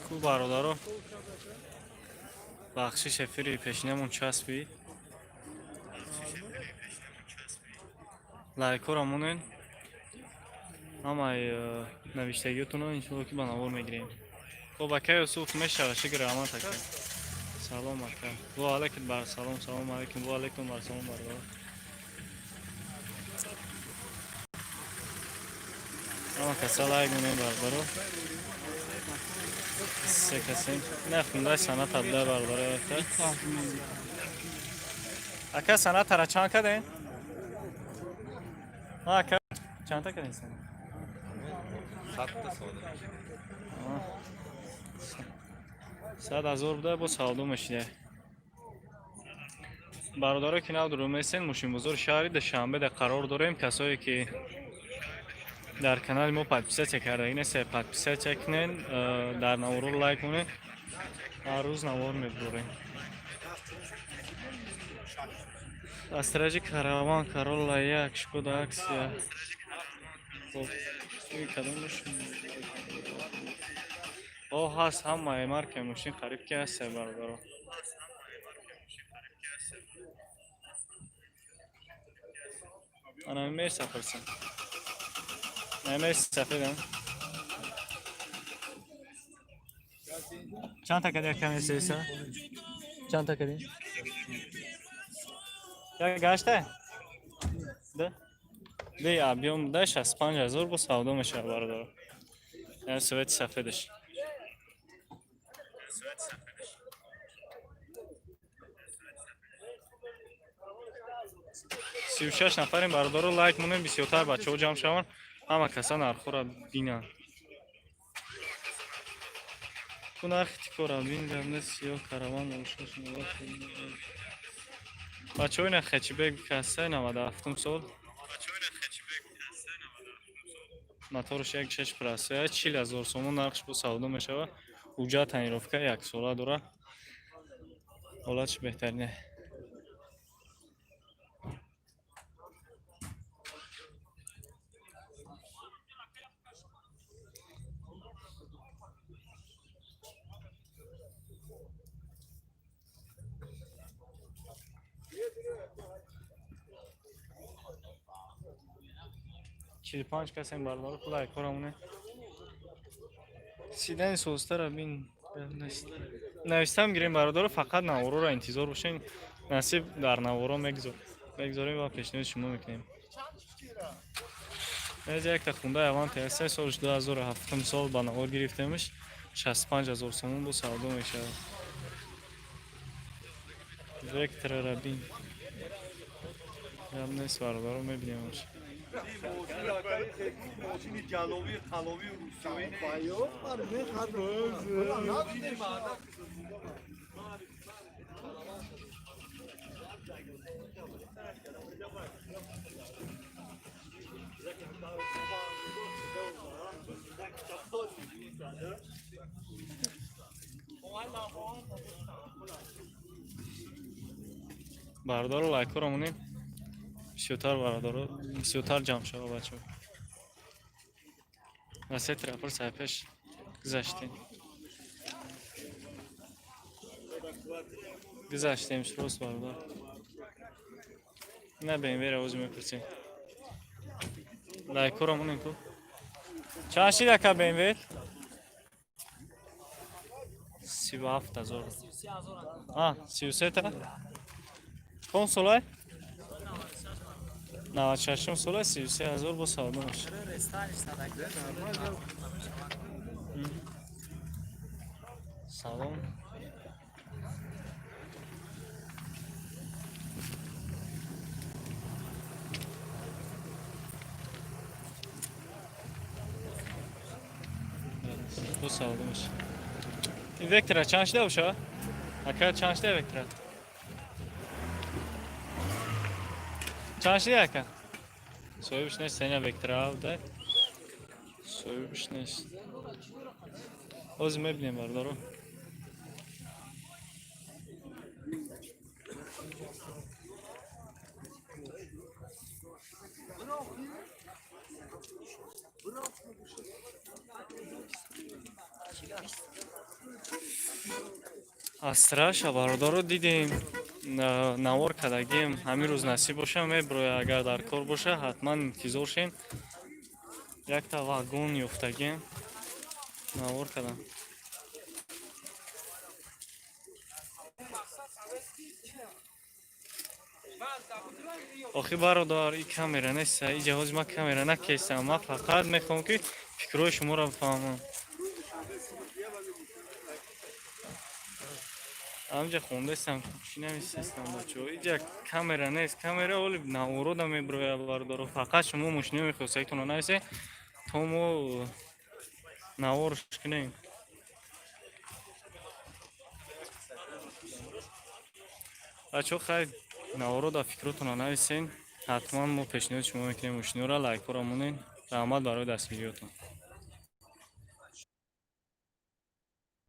Ку, бародаро, бахшиш, эфири пешинамон часпид. Лайкҳоро монед, ҳамаи навиштагиётонро иншоалло, ки ба навор мегирем. Хоб, ака Юсуф, мешава, шукр, раҳмат, ака. Салом, ака. Ва алайкум бар салом, салом алайкум, ва алайкум бар салом, бародар. Ҳама каса лайк монед, бародаро. Се касем. Не, хундай Соната буда, бародаро, ака. Ака, Сонатара чанд кардем? Ака, чандта кардем сана? 100 та савдо. 100 000 буда, бо савдо мешида. Бародаро, ки нав дуру месен, мошинбозори шаҳри Душанбе да қарор дорем. Касое ки дар канали мо подписаться кардаги нест, подписаться кунен, дар наворо лайк кунен. Ҳар рӯз навор мебурем. Астражи Караван, Каролла як, Шкода Аксия. Хоб, кадом мошин? О, ҳаст, ҳамаи маркаи мошин қариб ки ҳаст, бародаро. Ана Мерса пурсем. Мерси сафедам. Чанд та кади, ака, Мерседеса? Чанд та кади? Як гашта? Да? Ди объём да 65 000 бо савдо мешавад, бародаро. Яъне цвети сафедаш. 36 нафарем, бародаро, лайк монем, бисёртар бачаҳо ҷамъ шаванд, ҳама каса нархҳоро бинанд. Ку нархи тикора бин, гапне сиёҳ Караван. Бачаҳо, ина хэтчбек касай, 97-ум сол, моторш як шаш прасоя, 40 000 сомон нархш бо савдо мешавад. Ҳуҷҷат тонировка яксола дора, ҳолатш беҳтарине. 45 касем, бародаро, лайкҳорамоне. Седани созтара бин, навистам гирем, бародаро. Фақат навороро интизор бошем, насиб дар наворо мегузорем ва пешниҳоди шумо мекунем. Аз якта Хундай Аванте ҳаста, солш 2007 сол, ба навор гирифтемш, 65 000 сомон бо савдо мешавад. Вектрара бин, гап нест, бародаро, мебинемш. Мошини ҷаловӣ, қаловӣ, русиёӣ. Бародаро, лайкҳоро монем, бисёртар бародаро, бисёртар ҷамъ шава, бачаҳо. Ва се трапор сайпеш гузаштем, гузаштем рост, бародар. На БМВ-ра ози мепурсем. Лайкҳоро монем. Ку чанд шид, ака, БМВ? 37 000. 33-та. Ком солай? 96-ум сола, 33 000 бо савдо мешавад. Салом. Бо савдо меша. Ин Вектра чанд шуда боша, ака? Чанд шуда Вектра? Чанд шуда, ака? Соҳибш нест. Сеня Вектра да, соҳибш нест. Ҳозир мебинем, бародаро. Астраша, бародаро, дидем, навор кардагим. Ҳамин рӯз насиб боша, меброя. Агар дар кор боша, ҳатман интизор шем. Якта вагон ёфтагим, навор кардам. Охи, бародар, и камера нест, и ҷаҳози ма камера накестам. Ман фақат мехоҳам, ки фикрҳои шуморо бифаҳмам. Ҳамҷа хондастам, чӣ нависестам, бачаҳо? Иҷа камера нест, камера оли наворода меброя. Бародаро, фақат шумо мошино мехостагитонро нависе, то мо наворш кунем. Бачаҳо, хайр, наворода фикротонро нависен, ҳатман мо пешниҳоди шумо мекунем мошиноро. Лайкҳоро монед. Раҳмат барои дастгириётон.